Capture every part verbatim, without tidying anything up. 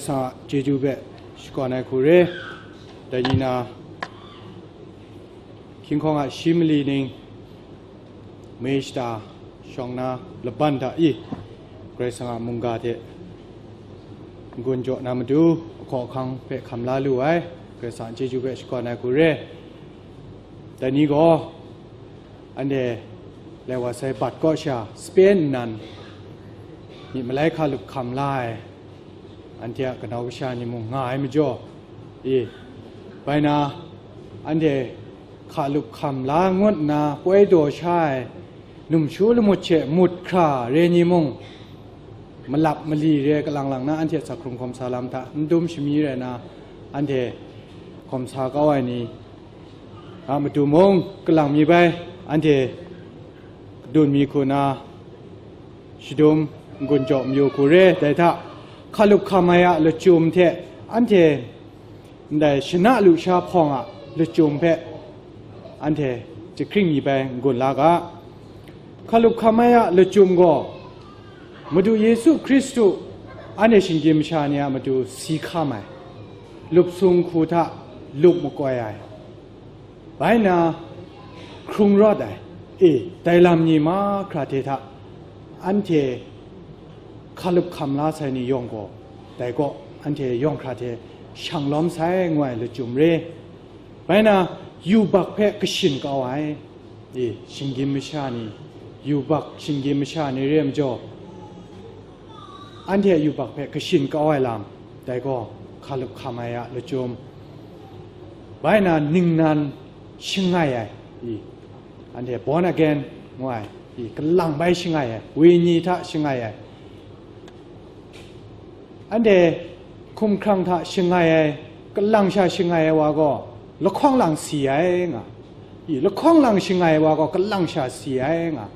Sa chyeju hpe shakawn ai hku re. Dai ni na, hkying hkawng a shi mali ning, mei shata shawng na laban hta i, Karai Kasang a mungga hte n-gun jaw na matu, ahkaw ahkang hpe hkam la lu ai, Karai Kasang chyeju hpe shakawn ai hku re. Dai ni gaw, anhte lai wa sai bat kaw sha Spain nnan myit malai hkalup hkam la ai, anhte a kanau kasha ni mung nga ai majaw, e, bai na, anhte hkalup hkam la ngut nna poi daw sha ai, numshu lamut hte mut hkra re ni mung, malap mali re kalang lang na, anhte a hkrung hkawm sa lam hta n dum shami rai na, anhte hkawm sa kau ai ni a matu mung kalang mi bai, anhte kadun mi hku na shadum n-gun jaw mayu hku re. Dai hta, hkalup hkam ai a lachyum hte anhte ndai shana lusha hpawng a lachyum hpe anhte jahkring mi bai n-gun la ga. Hkalup hkam ai a lachyum gaw, Madu Yesu Hkristu anhte shinggyim masha ni a matu si hkam ai, lup sung hku hta lup makoi ai, bai na hkrung rawt ai, e, dai lam ni mahkra hte hta anhte hkalup hkam la sai ni yawng gaw, dai gaw anhte yawng hkra hte shang lawm sai ngu ai lachyum re. Bai na, yubak hpe kashin kau ai, e, shinggyim masha ni, yubak shinggyim masha ni re ai majaw, anhte a yubak hpe kashin kau ai lam, dai gaw hkalup hkam ai a lachyum, bai na ningnan shangai ai, i, anhte born again ngu ai, i, kalang bai shangai ai, wenyi hta shangai ai, anhte hkumhkrang hta shangai ai, kalang sha shangai ai wa gaw lahkawng lang si ai nga, i, lahkawng lang shangai ai wa gaw kalang sha si ai nga.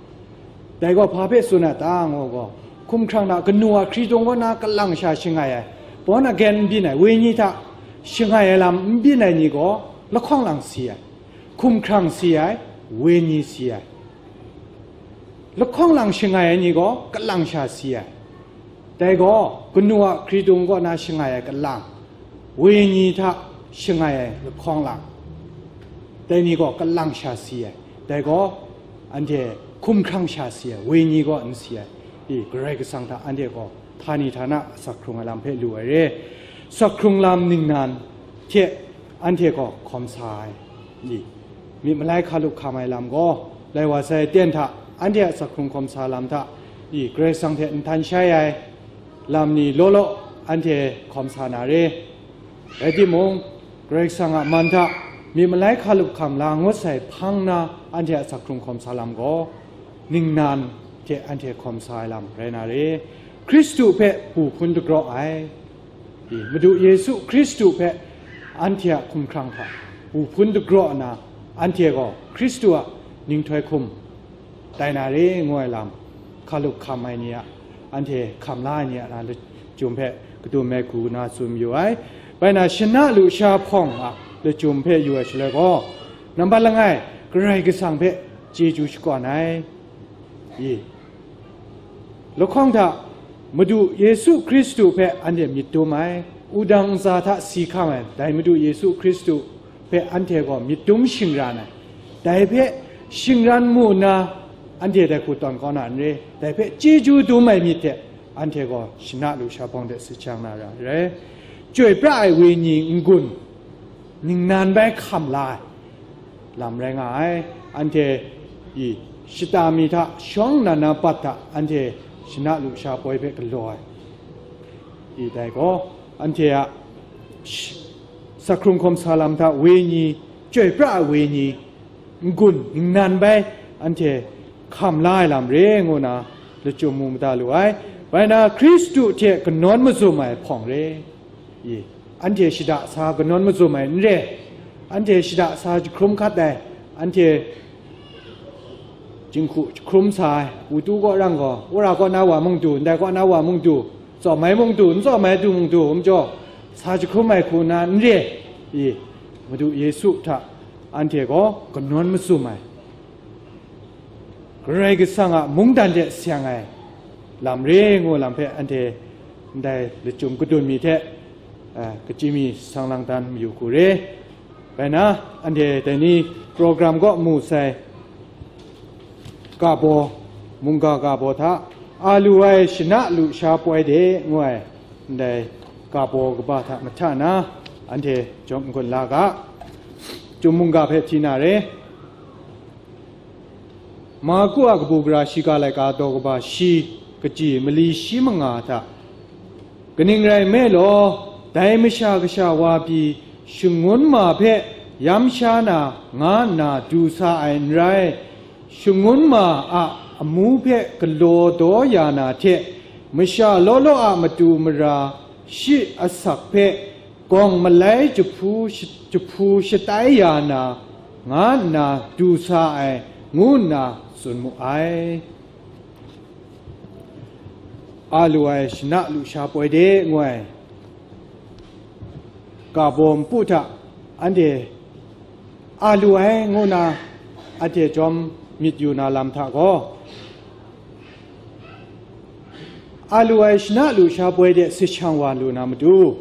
Dai gaw hpa hpe tsun ai ta ngu gaw, hkumhkrang hta kanu a hkritung kaw na kalang sha shangai ai, born again n byin ai, wenyi hta shangai ai lam n byin ai ni gaw lahkawng lang si ai, hkumhkrang si ai, wenyi si ai. Lahkawng lang shangai ai ni gaw kalang sha si ai. Dai gaw kanu a hkritung kaw na shangai ai kalang, wenyi hta shangai ai lahkawng lang, dai ni gaw kalang sha si ai. Dai gaw anhte hkumhkrang sha si ai, wenyi gaw n si ai. I, Karai Kasang hta anhte gaw htani htana asak hkrung ai lam hpe lu ai re. Asak hkrung lam ningnan hte anhte gaw hkawm sa ai, i, myit malai hkalup hkam ai lam gaw, lai wa sai aten hta anhte a asak hkrung hkawm sa lam hta, i, Karai Kasang hte nhtan shai ai lam ni law law anhte hkawm sa na re. Rai timung, Karai Kasang a man hta myit malai hkalup hkam la ngut sai hpang na anhte a asak hkrung hkawm sa lam gaw, ningnan hte anhte hkawm sa ai lam rai na re. Hkristu hpe bu hpun dagraw ai, i, Madu Yesu Hkristu hpe anhte a hkumhkrang hta bu hpun dagraw nna, anhte gaw Hkristu a ninghtoi hkum tai na re ngu ai lam, hkalup hkam ai ni a, anhte hkam la ai ni a na lachyum hpe kadum ai hku na tsun mayu ai. Bai na, shana lusha hpawng a lachyum hpe yu ai shaloi gaw, nambat langai, Karai Kasang hpe chyeju shakawn ai, i, lahkawng hta Madu Yesu Hkristu hpe anhte myit dum ai, wudang ntsa hta si hkam ai, dai Madu Yesu Hkristu hpe anhte gaw myit dum shingran ai, dai hpe shingran mu nna, anhte dai hku tawn kau na n re, dai hpe chyeju dum ai myit hte anhte gaw shana lusha hpawng de si jang na ra ai. Chyoi pra ai wenyi n-gun ningnan bai hkam la ai lam rai nga ai. Anhte i shata mi hta shawng nnan na pat hta anhte shana lusha poi hpe galaw ai, i, dai gaw, anhte a sh-, asak hkrung hkawm sa lam hta wenyi, chyoi pra ai wenyi n-gun ningnan bai anhte hkam la ai lam re ngu na lachyum mu mada lu ai. Bai na, Hkristu hte kanawn mazum ai hpawng re, i, anhte shada sa kanawn mazum ai n re, anhte shada sa jahkrum hkat ai, anhte jinghku jahkrum sa ai, u tu kaw rang gaw, wora kaw na wa mung du, ndai kaw na wa mung du, tsawm ai mung du, n tsawm ai du mung du, majaw, sa jahkrum ai hku na n re, i, Madu Yesu hta anhte gaw kanawn mazum ai, Karai Kasang a mungdan hte seng ai lam re ngu lam hpe anhte ndai lachyum kadun mi hte eh, kachyi mi sang lang dan mayu hku re. Bai na, anhte dai ni program kaw mu sai, kabaw, mungga kabaw hta, a lu ai shana lusha poi de, ngu ai, ndai kabaw kaba hta mahta na, anhte jawm n-gun la ga, Chyum mungga hpe hti na re. Marku a kabu gara shiga laika daw kaba shi, kachyi mali shi manga hta, kaning rai nme law, dai Masha Kasha wa pyi shangun ma hpe yam sha na nga nna du sa ai n rai, shangun ma a amu hpe galaw daw ya na hte, masha law law a matu mara shi asak hpe gawng malai jahpu shi-, jahpu shatai ya na, nga nna du sa ai, ngu nna tsun mu ai. A lu ai shana lusha poi de, ngu ai kabaw npu hta anhte a lu ai, ngu na anhte jawm myit yu na lam hta gaw, a lu ai shana lusha poi de sashang wa lu na matu,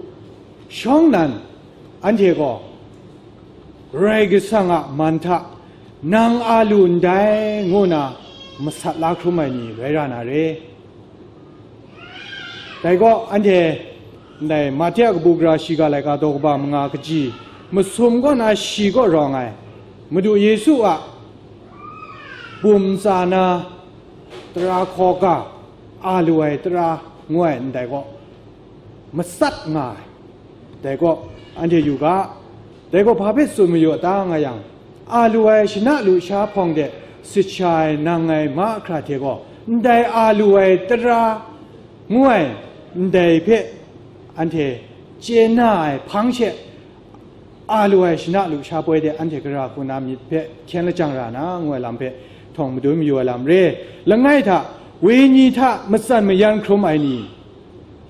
shawng nnan anhte gaw Karai Kasang a man hta nang a lu ndai, ngu na masat la hkrum ai ni rai ra na re. Dai gaw, anhte ndai Mahte a kabu gara shiga laika daw kaba manga kaji masum kaw na shi kaw rawng ai, Madu Yesu a bum tsa na tara hkaw ga, a lu ai tara ngu ai ndai gaw, matsat nga ai. Dai gaw, anhte yu ga, dai gaw hpa hpe tsun mayu a ta nga yang, a lu ai shana lusha hpawng de sit sha ai nang ngai mahkra hte gaw, ndai a lu ai tara ngu ai ndai hpe anhte chye na ai hpang she, a lu ai shana lusha poi de anhte gara hku na myit hpe hkyen lajang ra na, ngu ai lam hpe htawng madun mayu ai lam re. Langai hta, wenyi hta matsan mayan hkrum ai ni,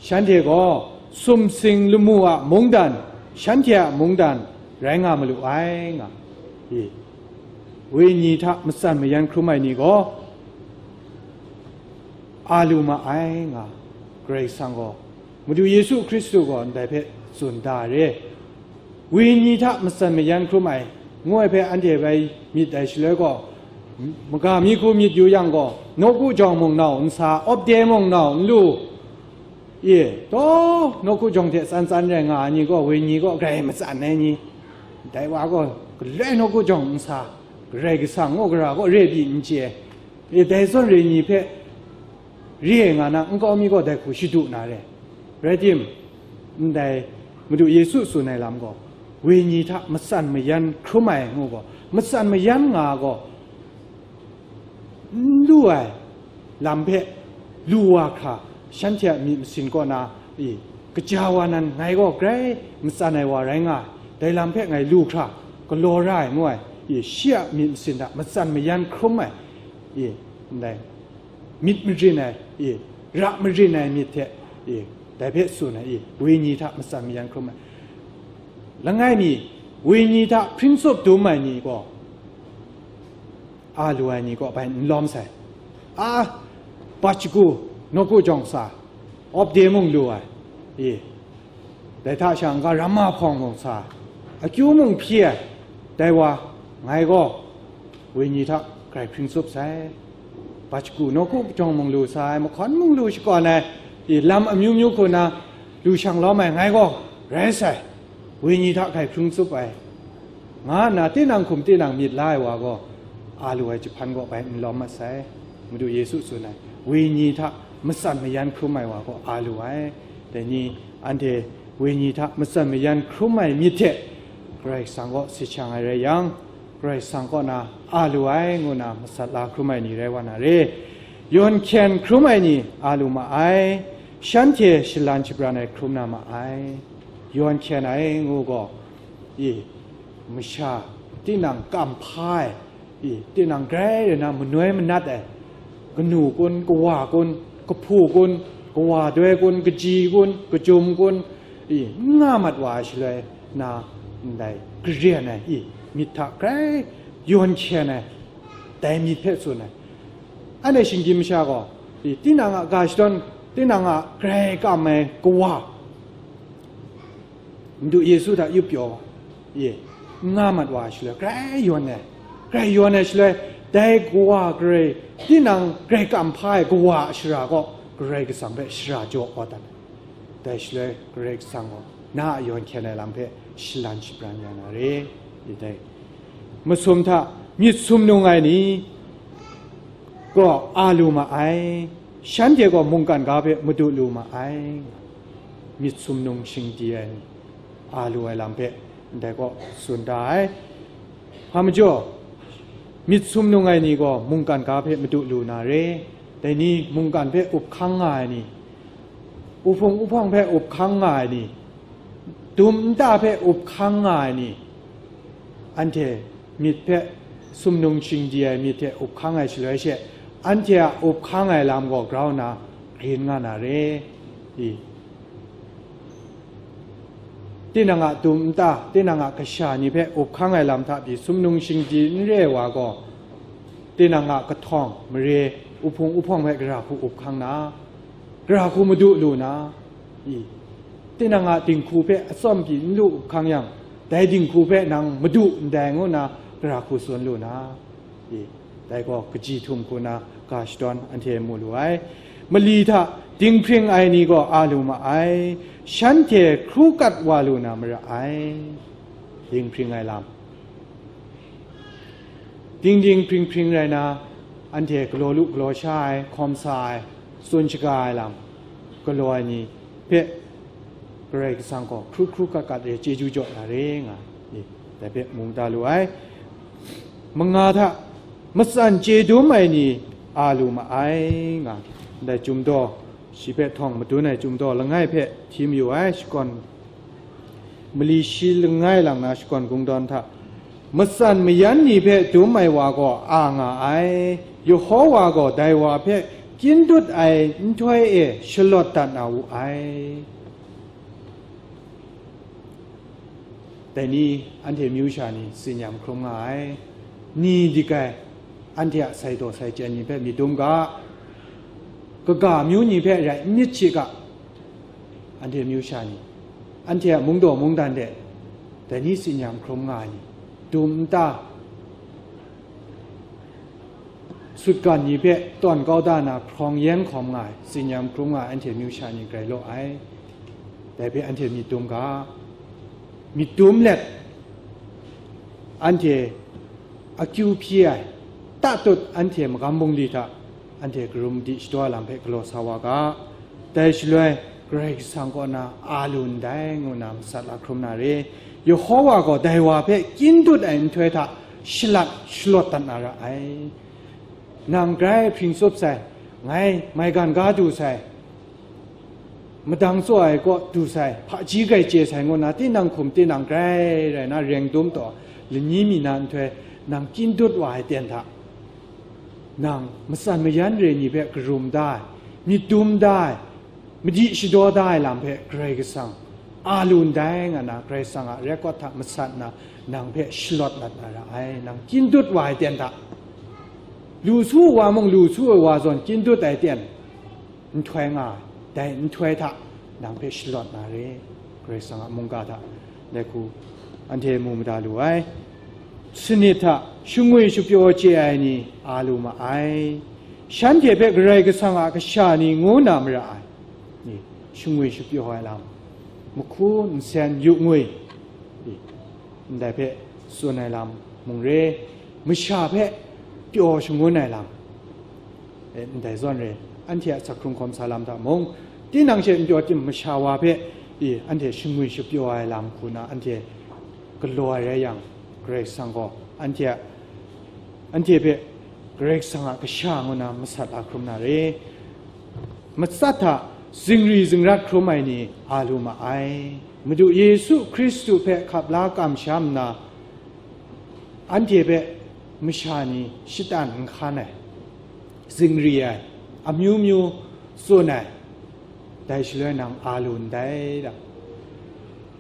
shanhte gaw sumsing lamu a mungdan, shanhte a mungdan rai nga malu ai, nga. I, wenyi hta matsan mayan hkrum ai ni gaw a lu ma ai, nga. Karai Kasang gaw, Madu Yesu Hkristu gaw ndai hpe tsun da re. Wenyi hta matsan mayan hkrum ai, ngu ai hpe anhte bai myit ai shaloi gaw, maga mi hku myit yu yang gaw, nawku jawng mung nau n sa, awpde mung nau n lu, e, taw, nawku jawng hte tsan tsan rai nga ai ni gaw, wenyi gaw grai matsan ai ni, dai wa gaw galoi nawku jawng n sa, Karai Kasang ngu gara gaw re pyi n chye, e, dai zawn re ni hpe re ai nga na, nkau mi gaw dai hku shadu na re. Rai tim, ndai Madu Yesu tsun ai lam gaw, wenyi hta matsan mayan hkrum ai ngu gaw, matsan mayan nga gaw, n lu ai lam hpe lu wa hkra, shanhte a myit masin kaw na, i, kaja wa nan ngai gaw grai matsan ai wa rai nga ai, dai lam hpe ngai lu hkra galaw ra ai ngu ai, i, shi a myit masin hta matsan mayan hkrum ai, i, ndai myit marin ai, i, ra marin ai myit hte, i, dai hpe tsun ai, i, wenyi hta matsan mayan hkrum ai. Langai mi, wenyi hta hpring tsup dum ai ni gaw, a lu ai ni gaw bai n lawm sai. A, bat shagu, nawku jawng sa, awpde mung lu ai, i, dai hta sha n-ga ramma hpawng mung sa, akyu mung hpyi ai, dai wa, ngai gaw wenyi hta grai hpring tsup sai, bat shagu nawku jawng mung lu sa ai, mahkawn mung lu shakawn ai, i, lam amyu myu hku na lu shang lawm ai, ngai gaw rai sai, wenyi hta grai hpring tsup ai, nga nna tinang hkum tinang myit la ai wa gaw, a lu ai jahpan gaw bai n lawm mat sai. Madu Yesu tsun ai, wenyi hta matsan mayan hkrum ai wa gaw a lu ai. Dai ni, anhte wenyi hta matsan mayan hkrum ai myit hte Karai Kasang kaw sit shang ai rai yang, Karai Kasang kaw na a lu ai ngu na masat la hkrum ai ni rai wa na re. Yawn hkyen hkrum ai ni a lu ma ai, shanhte shalan shabran ai hkrum na ma ai. Yawn hkyen ai ngu gaw, i, masha tinang kam hpa ai, i, tinang grai rai na manoi manat ai, kanu kun, kawa kun, kahpu kun, kawa doi kun, kaji kun, kachyum kun, i, n nga mat wa ai shaloi na, ndai garen ai, i, myit hta grai yawn hkyen ai, dai myit hpe tsun ai. Anhte shinggyim masha gaw, i, tinang a ga shadawn, tinang a grai kam ai kawa, Madu Yesu hta yup pyaw wa, ye, n nga mat wa ai shaloi, grai yawn ai, grai yawn ai shaloi, dai kawa garai, tinang grai kam hpa ai kawa a shara kaw, Karai Kasang hpe shara jaw kau dat ai. Dai shaloi, Karai Kasang gaw na a yawn hkyen ai lam hpe shalan shabran ya na re, i dai. Masum hta myit sumnung ai ni gaw a lu ma ai, shanhte gaw mungkan ga hpe madu lu ma ai, myit sumnung shingdi ai ni a lu ai lam hpe ndai kaw tsun da ai. Hpa majaw, myit sumnung ai ni gaw mungkan ga hpe madu lu na re, dai ni mungkan hpe up hkang nga ai ni, uhpung uhpawng hpe up hkang nga ai ni, dum nta hpe up hkang nga ai ni, anhte myit hpe sumnung shingdi ai myit hte up hkang ai shaloi she, anhte a up hkang ai lam gaw grau nna grin nga na re, i. Tinang a dum nta, tinang a kasha ni hpe up hkang ai lam hta pyi sumnung shingdi n re ai wa gaw, tinang a kahtawng, mare, uhpung uhpawng hpe gara hku up hkang na, gara hku madu lu na, i, tinang a dinghku hpe atsawm pyi n lu up hkang yang, dai dinghku hpe nang madu ndai ngu nna gara hku tsun lu na, i, dai gaw kaji htum hku na ga shadawn anhte mu lu ai. Mali hta dinghpring ai ni gaw a lu ma ai, shanhte hkru kat wa lu na mara ai. Dinghpring ai lam, dingding hpring hpring rai na, anhte galaw lu galaw sha ai, hkawm sa ai, tsun shaga ai lam galaw ai ni hpe Karai Kasang gaw hkru hkru kat kat e chyeju jaw na re nga, ni dai hpe mu da lu ai. Manga hta matsan chye dum ai ni a lu ma ai nga, ndai Chyum daw, shi hpe htawng madun ai Chyum daw langai hpe hti mayu ai, shakawn mali shi langai lang na shakawn kungdawn hta, matsan mayan ni hpe dum ai wa gaw a nga ai, Yehowa gaw dai wa hpe kyin dut ai nhtoi e shalawt dat na wu ai. Dai ni anhte myu sha ni tsin-yam hkrum nga ai, ni dik ai, anhte a sai daw sai chyen ni hpe myit dum ga, kaga amyu ni hpe rai n myit shi ga, anhte myu sha ni, anhte a mungdaw mungdan de, dai ni tsin-yam hkrum nga ai ni, dum nta, sutgan ni hpe tawn kau da na hkrawng yen hkawm nga ai, tsin-yam hkrum nga ai anhte myu sha ni grai law ai. Dai hpe anhte myit dum ga, myit dum let, anhte akyu hpyi ai, tatut anhte magam bungli hta anhte karum di shadaw lam hpe galaw sa wa ga, dai shaloi Karai Kasang kaw na a lu ndai ngu na masat la hkrum na re. Yehowa gaw dai wa hpe kyin dut ai nhtoi hta shalat shalawt dat na ra ai. Nang grai hpring tsup sai, ngai maigan ga du sai, madang tsaw ai kaw du sai, hpaji grai chye sai ngu na, tinang hkum tinang grai rai na, reng dum taw, lani mi na nhtoi, nang kyin dut wa ai ten hta, nang matsan mayan re ni hpe karum da ai, myit dum da ai, madi shadaw da ai lam hpe Karai Kasang a lu ndai nga na, Karai Kasang a rekawt hta masat nna, nang hpe shalawt lat na ra ai, nang kyin dut wa ai ten hta, lu su wa mung, lu su ai wa zawn kyin dut ai ten, nhtoi nga ai, dai nhtoi hta nang hpe shalawt na re, Karai Kasang a mungga hta, dai hku anhte mu mada lu ai. Sanit hta shangwi shapyaw chye ai ni a lu ma ai, shanhte hpe Karai Kasang a kasha ni ngu na mara ai, ni shangwi shapyaw ai lam, mahku nsen yu ngwi, ndai hpe tsun ai lam mung re, masha hpe pyaw shangun ai lam, e, ndai zawn re, anhte a sakhkrung hkawm sa lam hta mung, tinang she n pyaw tim masha wa hpe, e, anhte shangwi shapyaw ai lam hku na anhte galaw ai rai yang, Karai Kasang gaw anhte a, anhte hpe Karai Kasang a kasha ngu na masat a hkrum na re. Matsat hta zingri zingrat hkrum ai ni a lu ma ai. Madu Yesu Hkristu hpe hkap la kamsham nna, anhte hpe masha ni shatan n hkan ai, zingri ai, amyu myu tsun ai, dai shaloi nang a lu ndai da.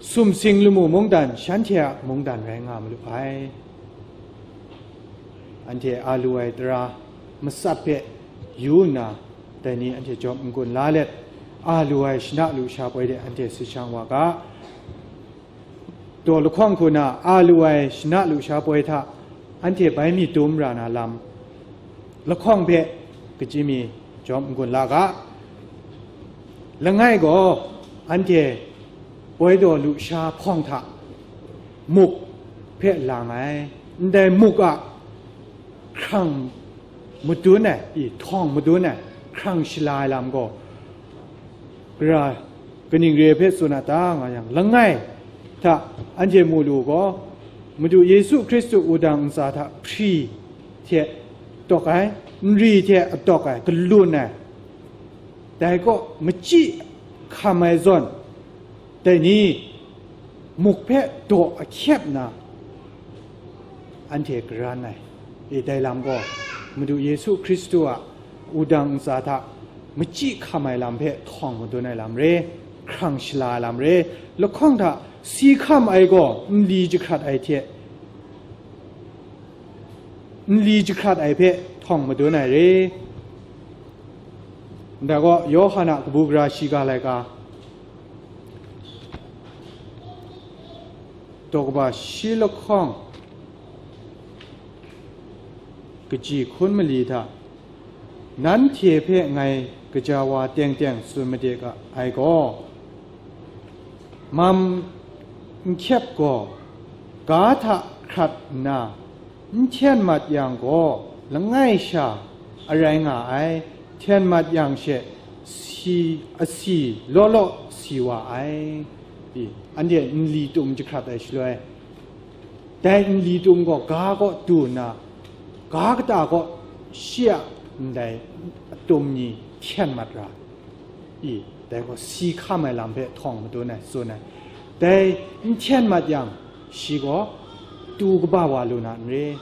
Sumsing lamu mungdan shanhte a mungdan rai nga malu ai. Anhte a lu ai tara matsat hpe yu nna, dai ni anhte jawm n-gun la let, a lu ai shana lusha poi de anhte sashang wa ga. daw lahkawng hku na a lu ai shana lusha poi hta anhte bai mi dum ra na lam lahkawng hpe kachyi mi jawm n-gun la ga. Langai gaw anhte poi daw lusha hpawng hta muk hpe lang ai, ndai muk a hkrang madun ai, i, htawng madun ai hkrang shala ai lam gaw, gara kaning re ai hpe tsun a ta nga yang, langai hta anhte mu lu gaw, Madu Yesu Hkristu wudang ntsa hta hpri hte tawk ai, nri hte atawk ai, galun ai, dai kaw machyi hkam ai zawn, dai ni muk hpe daw ahkyep nna anhte karan ai. E, dai lam gaw, Madu Yesu Hkristu a wudang ntsa hta machyi hkam ai lam hpe htawng madun ai lam re, hkrang shala ai lam re, lahkawng hta si hkam ai gaw nli jahkrat ai hte, nli jahkrat ai hpe htawng madun ai re. Ndai gaw, Yawhan a kabu gara shiga laika, daw kaba shi lahkawng kaji hkun mali hta, nanhte hpe ngai kaja wa teng teng tsun made ga ai gaw, mam n hkyep gaw, ga hta hkrat nna n hten mat yang gaw, langai sha arai nga ai, hten mat yang she si, asi law law si wa ai. I, anhte nli tum jahkrat ai shaloi, dai nli tum gaw ga kaw du nna, ga kata kaw shi a ndai atum ni hten mat ra. I, dai gaw si hkam ai lam hpe htawng madun ai, tsun ai. Dai n hten mat yang, shi gaw tu kaba wa lu na n re.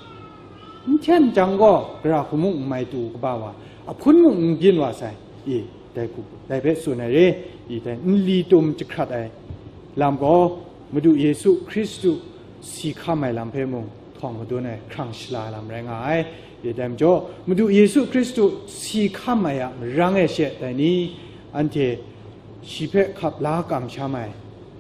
N hten jang gaw, gara hku mung n mai tu kaba wa, ahpun mung n byin wa sai. I, dai hku, dai hpe tsun ai re. I, dai nli tum jahkrat ai lam gaw, Madu Yesu Hkristu si hkam ai lam hpe mung htawng madun ai hkrang shala ai lam rai nga ai. I, dai majaw, Madu Yesu Hkristu si hkam ai a marang e she, dai ni anhte shi hpe hkap la kamsham ai,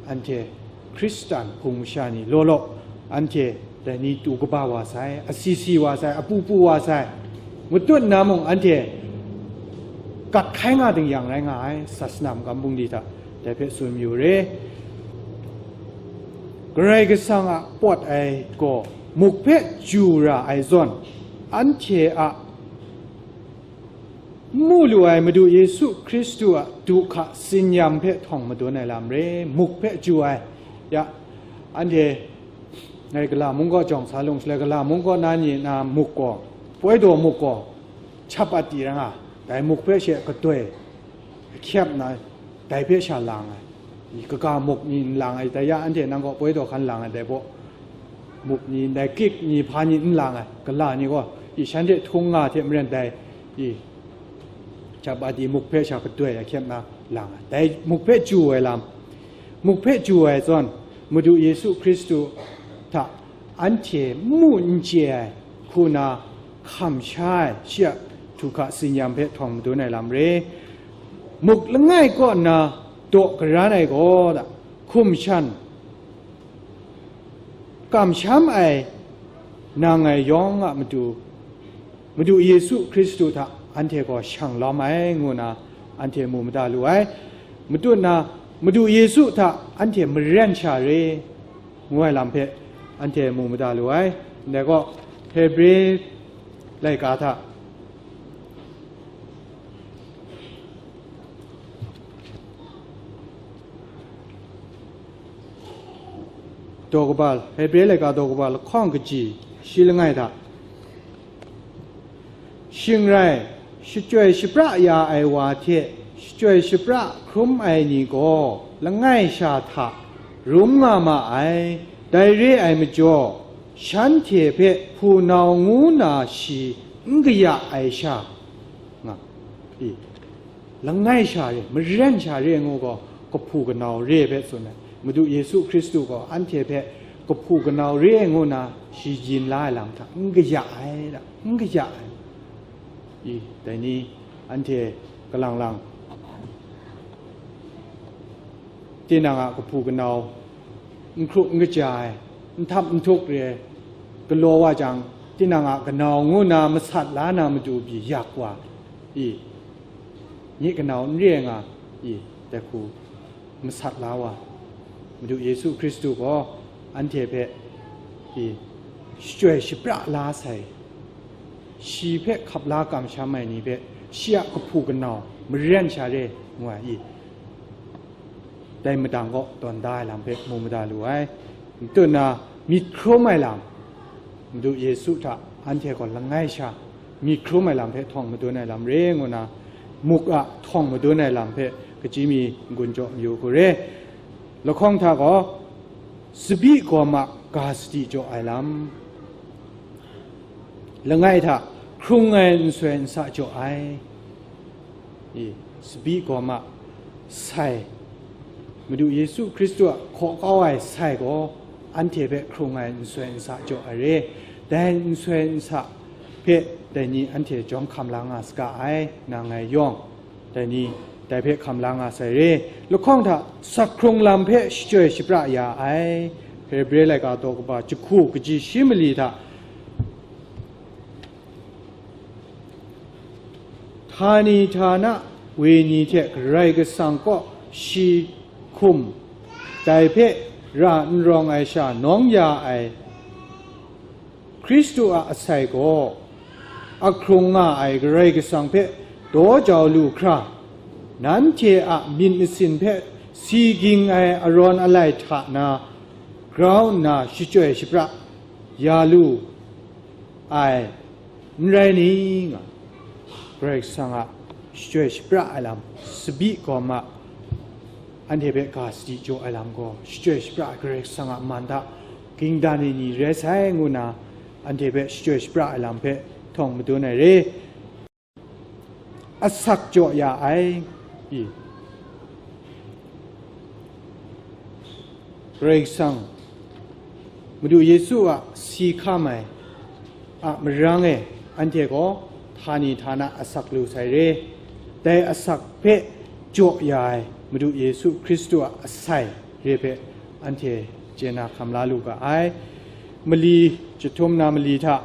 anhte Hkristan hpung masha ni law law, anhte dai ni tu kaba wa sai, asi si wa sai, apu pu wa sai, matut nna mung anhte gat hkai nga ding yang rai nga ai, sasana magam bungli hta dai hpe tsun mayu re. Karai Kasang a pawt ai gaw muk hpe ju ra ai zawn, anhte a n mu lu ai Madu Yesu Hkristu a du hka tsinyam hpe htawng madun ai lam re, muk hpe ju ai. Ya, anhte ngai gala mung kaw jawng sa lung shaloi, gala mung kaw na ni na muk gaw, poi daw muk gaw, chap a ti ra nga, dai muk hpe she kadoi ahkyep nna, dai hpe sha lang ai. I, kaga muk ni n lang ai, dai ya anhte nang kaw poi daw hkan lang ai, dai baw muk ni, ndai kik ni, hpa ni n lang ai, gala ni gaw, i, shanhte htung nga hte maren dai, i, chap a ti muk hpe sha kadoi ahkyep nna lang ai. Dai muk hpe ju ai lam, muk hpe ju ai zawn, Madu Yesu Hkristu hta anhte n mu n chye ai hku na hkam sha ai, shi a du hka tsinyam hpe htawng madun ai lam re. Muk langai kaw nna daw karan ai gaw, hkum shan kamsham ai nang ngai yawng a matu, Madu Yesu Hkristu hta anhte gaw shang lawm ai, ngu na anhte mu mada lu ai. Matut na, Madu Yesu hta anhte maren sha re, ngu ai lam hpe anhte mu mada lu ai. Ndai gaw, Hebre laika hta daw kaba, Hebre laika daw kaba lahkawng kaji shi langai hta, shing rai, shachyoi shapra ya ai wa hte shachyoi shapra hkrum ai ni gaw langai sha hta rum nga ma ai. Dai re ai majaw, shanhte hpe hpunau ngu na shi n kaya ai sha, nga, i, langai sha re, maren sha re ngu gaw, kahpu kanau re ai hpe tsun ai. Madu Yesu Hkristu gaw anhte hpe kahpu kanau re ai ngu na shi yin la ai lam hta n kaya ai, n kaya ai. I, dai ni anhte kalang lang tinang a kahpu kanau n hkrup n kaja ai, n htap n htuk re ai, galaw wa jang, tinang a kanau ngu na masat la na matu pyi yak wa, i, nye kanau n re ai nga, i, dai hku masat la wa, Madu Yesu Hkristu gaw anhte hpe, i, shachyoi shapra la sai, shi hpe hkap la kamsham ai ni hpe shi a kahpu kanau maren sha re ngu ai, i, dai madang kaw tawn da ai lam hpe mu mada lu ai. Matu na myit hkrum ai lam, Madu Yesu hta anhte gaw langai sha myit hkrum ai lam hpe htawng madun ai lam re ngu na, muk a htawng madun ai lam hpe kachyi mi n-gun jaw mayu hku re. Lahkawng hta gaw, tsabyi gawm a ga sadi jaw ai lam, langai hta hkrung ai nsoi nsa jaw ai, i, tsabyi gawm a sai, Madu Yesu Hkristu a hkaw kau ai sai gaw, anhte hpe hkrung ai nsoi nsa jaw ai re. Dai nsoi nsa hpe dai ni anhte jawm hkam la nga saga ai, nang ngai yawng, dai ni, dai hpe hkam la nga sai re. Lahkawng hta, sak hkrung lam hpe shachyoi shapra ya ai. Hebre laika daw kaba jahku kaji shi mali hta, htani htana wenyi hte Karai Kasang kaw shi hkum, dai hpe ra n rawng ai sha nawng ya ai Hkristu a asai gaw, ahkrung nga ai Karai Kasang hpe daw jau lu hkra, nanhte a myit masin hpe si ging ai arawn alai hta na grau nna shachyoi shapra ya lu ai, n rai ni? Nga, Karai Kasang a shachyoi shapra ai lam, tsabyi gawm a anhte hpe ga sadi jaw ai lam gaw, shachyoi shapra ai Karai Kasang a man hta ging dan ai ni rai sai ngu na, anhte hpe shachyoi shapra ai lam hpe htawng madun ai re. Asak jaw ya ai, i, Karai Kasang, Madu Yesu a si hkam ai a marang e, anhte gaw htani htana asak lu sai re. Dai asak hpe jaw ya ai Madu Yesu Hkristu a asai re hpe anhte chye na hkam la lu ga ai. Mali, jahtum na mali hta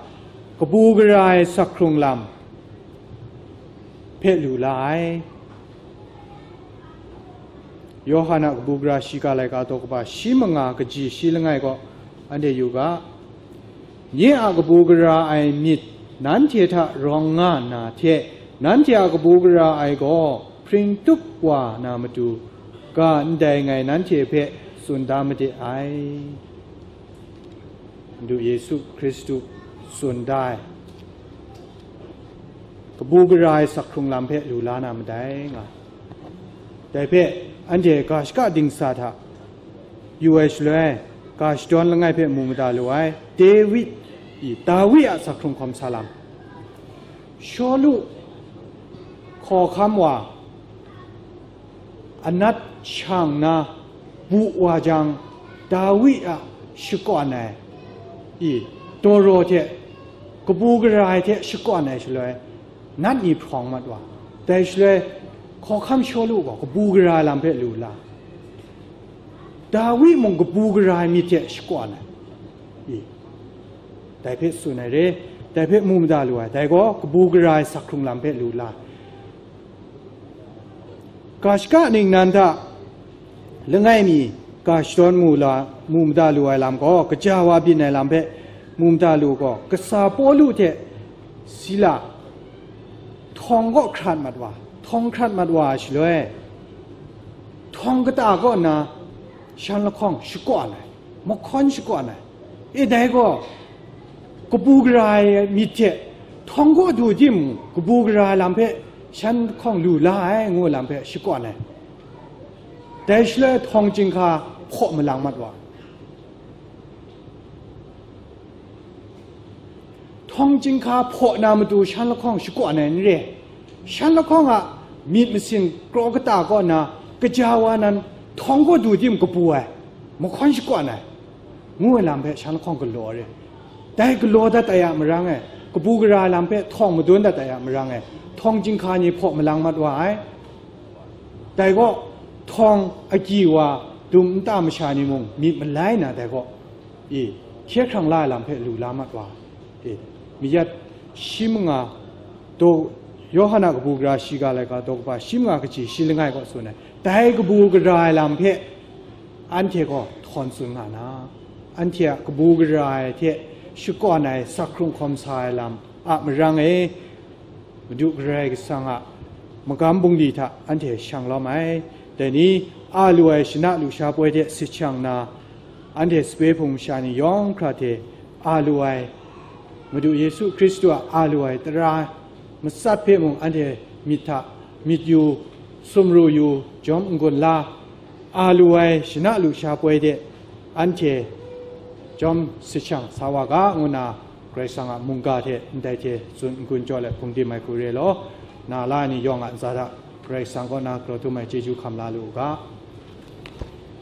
kabu gara ai sak hkrung lam hpe lu la ai. Yawhan a kabu gara shiga laika daw kaba shi manga kaji shi langai gaw anhte yu ga, nye a kabu gara ai myit nanhte hta rawng nga na hte, nanhte a kabu gara ai gaw hpring tup wa na matu, ga ndai ngai nanhte hpe tsun da made ai. Madu Yesu Hkristu tsun da ai, kabu gara ai sak hkrung lam hpe lu la na madai nga. Dai hpe anhte ga shaka dingsa hta yu ai shaloi, ga shadawn langai hpe mu mada lu ai, David, i, Dawi a sak hkrung hkawm sa lam. Shawlu hkawhkam wa, anat shang na bu wa jang, Dawi a shakawn ai, i, dawraw hte kabu gara ai hte shakawn ai shaloi, nat ni hprawng mat wa. Dai shaloi, hkawhkam Shawlu gaw kabu gara ai lam hpe lu la, Dawi mung kabu gara ai myit hte shakawn ai, i, dai hpe tsun ai re, dai hpe mu mada lu ai, dai gaw kabu gara ai sak hkrung lam hpe lu la. Ga shaka ningnan hta langai mi ga shadawn mu la, mu mada lu ai lam gaw, kaja wa byin ai lam hpe mu mada lu gaw, kasa Pawlu hte Sila htawng kaw hkrat mat wa, htawng hkrat mat wa ai shaloi, htawng kata kaw nna shan lahkawng shakawn ai, mahkawn shakawn ai. E, dai gaw, kabu gara ai myit hte htawng kaw du tim, kabu gara ai lam hpe shan lahkawng lu la ai, ngu lam hpe shakawn ai. Dai shaloi htawng chyinghka hpaw malang mat wa. Htawng chyinghka hpaw na matu shan lahkawng shakawn ai n re. Shan lahkawng a myit masin kraw kata kaw na kaja wa nan htawng kaw du tim kabu ai, mahkawn shakawn ai, ngu ai lam hpe shan lahkawng galaw ai re. Dai galaw dat ai a marang e, kabu gara ai lam hpe htawng madun dat ai a marang e, htawng chyinghka ni hpaw malang mat wa ai. Dai gaw, htawng agyi wa, dum nta masha ni mung myit malai na dai gaw, e, hkye hkrang la ai lam hpe lu la mat wa, e, mayat shi manga, daw, Yawhan a kabu gara shiga laika daw kaba shi manga kaji shi langai kaw tsun ai, dai kabu gara ai lam hpe anhte gaw htawn tsun nga na, anhte a kabu gara ai hte shakawn ai, sak hkrung hkawm sa ai lam a marang e, Madu Karai Kasang a magam bungli hta anhte shang lawm ai. Dai ni, a lu ai shana lusha poi hte sit shang na, anhte sape hpung masha ni yawng hkra hte a lu ai, Madu Yesu Hkristu a a lu ai tara matsat hpe mung anhte myit hta myit yu, sumru yu, jawm n-gun la, a lu ai shana lusha poi de anhte jawm sit shang sa wa ga, ngu nna Karai Kasang a mungga hte ndai hte tsun n-gun jaw let hpungdim ai hku re law, na la ai ni yawng a ntsa hta Karai Kasang kaw na grau dum ai chyeju hkam la lu u ga.